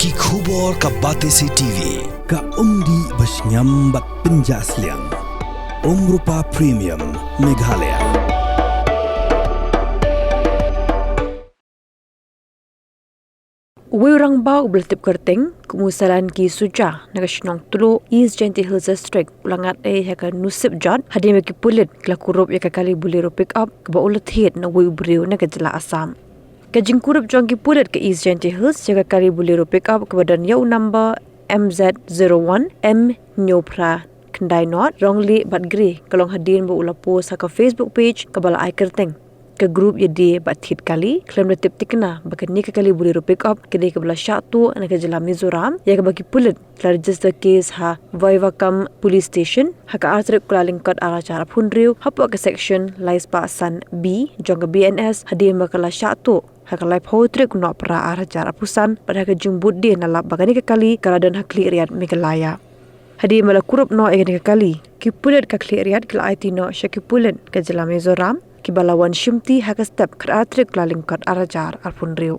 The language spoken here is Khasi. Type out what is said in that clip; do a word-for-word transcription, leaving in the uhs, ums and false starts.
Ki khubor ka Batesi T V, ka umdih ba shngiam bad pynjah sliang. Umrupa Premium, Meghalaya. Uwei u rangbah uba la tip kyrteng kum u Salanki Suja na ka shnong Tlo, East Jaintia Hills District, u la ngat ei ha ka nusip jot hadien ba ki pulit ki la kurup ïa ka kali Bolero pickup kaba u la thied na uwei u briew na ka jylla Assam. Ka jingkurup jong ki pulit ka East Jaintia Hills ïa ka kali Bolero pickup kaba don ïa u number M Z zero one M hynñiew phra khyndai nod, rong lieh bad grey, ka long hadien ba u la post ha ka Facebook page kaba la ai kyrteng Ka Group Ïadie bad Thied Kali, khlem da tip thikna ba kane ka kali Bolero pickup ka dei kaba la shah tuh na ka jylla Mizoram, ïa kaba ki pulit ki la register case ha Vaivakam Police Station ha ka ar tarik Kyllalyngkot ar hajar arphew hynriew, hapoh ka section lai spah san B jong ka B N S, hadien ba ka la shah tuh ha ka laiphew tarik Nohprah ar hajar arphew san, bad ha ka jingbud die la lap ba kane ka kali ka la don ha Khliehriat, Meghalaya. Hadien ba la kurup noh ïa kane ka kali, ki pulit ka Khliehriat ki la aiti noh sha ki pulit ka jylla Mizoram, kiba la wan shimti ha ka step khatar tarik Kyllalyngkot ar hajar arphew hynriew.